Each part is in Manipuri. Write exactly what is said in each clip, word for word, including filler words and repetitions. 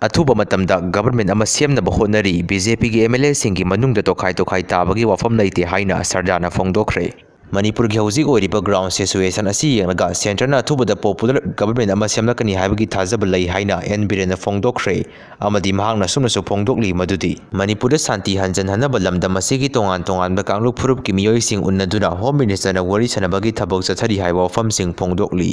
ꯑꯊꯨꯕ ꯃꯇꯝꯗ government ꯑꯃ ꯁꯦꯝꯅꯕ ꯍꯣꯠꯅꯔꯤ꯫ BJPꯒꯤ MLAꯁꯤꯡꯒꯤ ꯃꯅꯨꯡꯗ ꯇꯣꯈꯥꯏ ꯇꯣꯈꯥꯏ ꯇꯥꯕꯒꯤ ꯋꯥꯐꯝ ꯂꯩꯇꯦ ꯍꯥꯏꯅ ꯁꯔꯗꯥꯅ ꯐꯣꯡꯗꯣꯛꯈ꯭ꯔꯦ꯫ ꯃꯅꯤꯄꯨꯔꯒꯤ ꯍꯧꯖꯤꯛ ꯑꯣꯏꯔꯤꯕ ground situation ꯑꯁꯤ ꯌꯦꯡꯂꯒ centreꯅ ꯑꯊꯨꯕꯗ popular government ꯑꯃ ꯁꯦꯝꯂꯛꯀꯅꯤ ꯍꯥꯏꯕꯒꯤ ꯊꯥꯖꯕ ꯂꯩ ꯍꯥꯏꯅ ꯑꯦꯟ ꯕꯤꯔꯦꯟꯅ ꯐꯣꯡꯗꯣꯛꯈ꯭ꯔꯦ꯫ ꯑꯃꯗꯤ ꯃꯍꯥꯛꯅ ꯑꯁꯨꯝꯅꯁꯨ ꯐꯣꯡꯗꯣꯛꯂꯤ ꯃꯗꯨꯗꯤ ꯃꯅꯤꯄꯨꯔꯗ ꯁꯥꯟꯇꯤ ꯍꯟꯖꯟꯍꯟꯅꯕ ꯂꯝꯗꯝ ꯑꯁꯤꯒꯤ ꯇꯣꯉꯥꯟ ꯇꯣꯉꯥꯟꯕ ꯀꯥꯡꯂꯨꯞ ꯐꯨꯔꯨꯞꯀꯤ ꯃꯤꯑꯣꯏꯁꯤꯡ ꯎꯟꯅꯗꯨꯅ Home Ministerꯅ ꯋꯥꯔꯤ ꯁꯥꯟꯅꯕꯒꯤ ꯊꯕꯛ ꯆꯠꯊꯔꯤ ꯍꯥꯏꯕ ꯋꯥꯐꯝꯁꯤꯡ ꯐꯣꯡꯗꯣꯛꯂꯤ꯫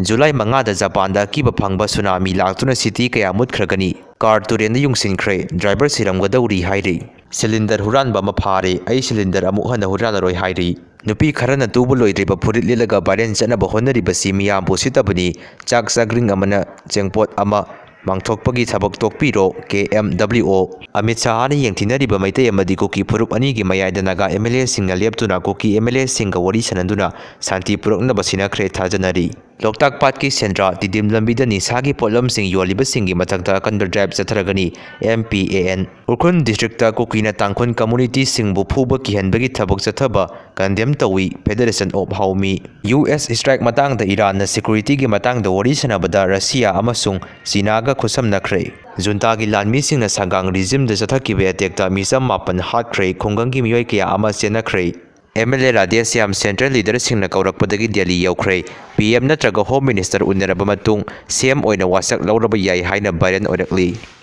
ꯖꯨꯂꯥꯏ ꯃꯉꯥꯗ ꯖꯄꯥꯟꯗ ꯑꯀꯤꯕ ꯐꯪꯕ tsunami ꯂꯥꯛꯇꯨꯅ city ꯀꯌꯥ ꯃꯨꯠꯈ꯭ꯔꯒꯅꯤ꯫ Car ꯇꯨꯔꯦꯟꯗ ꯌꯨꯡꯁꯤꯟꯈ꯭ꯔꯦ, driver ꯁꯤꯔꯝꯒꯗꯧꯔꯤ ꯍꯥꯏꯔꯤ꯫ Cylinder ꯍꯨꯔꯥꯟꯕ ꯑꯃ ꯐꯥꯔꯦ, ꯑꯩ cylinder ꯑꯃꯨꯛ ꯍꯟꯅ ꯍꯨꯔꯥꯜꯂꯔꯣꯏ ꯍꯥꯏꯔꯤ꯫ ꯅꯨꯄꯤ ꯈꯔꯅ ꯇꯨꯕ ꯂꯣꯏꯗ꯭ꯔꯤꯕ ꯐꯨꯔꯤꯠ ꯂꯤꯠꯂꯒ viral ꯆꯠꯅꯕ ꯍꯣꯠꯅꯔꯤꯕꯁꯤ ꯃꯤꯌꯥꯝꯕꯨ ꯎꯁꯤꯠꯇꯕꯅꯤ꯫ ꯆꯥꯛ ꯆꯥꯛꯔꯤꯡ ꯑꯃꯅ ꯆꯦꯡꯄꯣꯠ ꯑꯃ ꯃꯥꯡꯊꯣꯛꯄꯒꯤ ꯊꯕꯛ ꯇꯣꯛꯄꯤꯔꯣ, KMWO꯫ ꯑꯃꯤꯠ ꯁꯍꯥꯅ ꯌꯦꯡꯊꯤꯅꯔꯤꯕ ꯃꯩꯇꯩ ꯑꯃꯗꯤ ꯀꯨꯀꯤ ꯐꯨꯔꯨꯞ ꯑꯅꯤꯒꯤ ꯃꯌꯥꯏꯗ ꯅꯥꯒꯥ MLAꯁꯤꯡꯅ ꯂꯦꯞꯇꯨꯅ ꯀꯨꯀꯤ MLAꯁꯤꯡꯒ ꯋꯥꯔꯤ ꯁꯥꯟꯅꯗꯨꯅ ꯁꯥꯟꯇꯤ ꯄꯨꯔꯛꯅꯕ ꯁꯤꯟꯅꯈ꯭ꯔꯦ ꯊꯥꯖꯅꯔꯤ꯫ ꯂꯣꯛꯇꯥꯛ ꯄꯥꯠꯀꯤ ꯁꯦꯟꯗ꯭ꯔꯥ ꯇꯤꯗꯤꯝ ꯂꯝꯕꯤꯗ ꯅꯤꯁꯥꯒꯤ ꯄꯣꯠꯂꯝꯁꯤꯡ ꯌꯣꯜꯂꯤꯕꯁꯤꯡꯒꯤ ꯃꯊꯛꯇ ꯑꯀꯟꯕ drive ꯆꯠꯊꯔꯒꯅꯤ, MPAN꯫ ꯎꯈ꯭ꯔꯨꯜ districtꯇ ꯀꯨꯀꯤꯅ ꯇꯥꯡꯈꯨꯜ communityꯁꯤꯡꯕꯨ ꯐꯨꯕ ꯀꯤꯍꯟꯕꯒꯤ ꯊꯕꯛ ꯆꯠꯊꯕ condemn ꯇꯧꯏ, Federation of Haomi꯫ US strike ꯃꯇꯥꯡꯗ ꯏꯔꯥꯟꯅ securityꯒꯤ ꯃꯇꯥꯡꯗ ꯋꯥꯔꯤ ꯁꯥꯟꯅꯕꯗ ꯔꯁꯤꯌꯥ ꯑꯃꯁꯨꯡ ꯆꯤꯅꯥꯒ ꯈꯨꯠꯁꯝꯅꯈ꯭ꯔꯦ꯫ ꯖꯨꯟꯇꯥꯒꯤ ꯂꯥꯟꯃꯤꯁꯤꯡꯅ ꯁꯪꯒꯥꯡ regimeꯗ ꯆꯠꯊꯈꯤꯕ attackꯇ ꯃꯤꯆꯝ ꯃꯥꯄꯟ ꯍꯥꯠꯈ꯭ꯔꯦ, ꯈꯨꯡꯒꯪꯒꯤ ꯃꯤꯑꯣꯏ ꯀꯌꯥ ꯑꯃ ꯆꯦꯟꯅꯈ꯭ꯔꯦ꯫ MLA Radheshyam central leaderꯁꯤꯡꯅ ꯀꯧꯔꯛꯄꯗꯒꯤ Delhi ꯌꯧꯈ꯭ꯔꯦ꯫ PM ꯅꯠꯇ꯭ꯔꯒ Home Minister ꯎꯅꯔꯕ ꯃꯇꯨꯡ CM ꯑꯣꯏꯅ ꯋꯥꯁꯛ ꯂꯧꯔꯕ ꯌꯥꯏ ꯍꯥꯏꯅ viral ꯑꯣꯏꯔꯛꯂꯤ꯫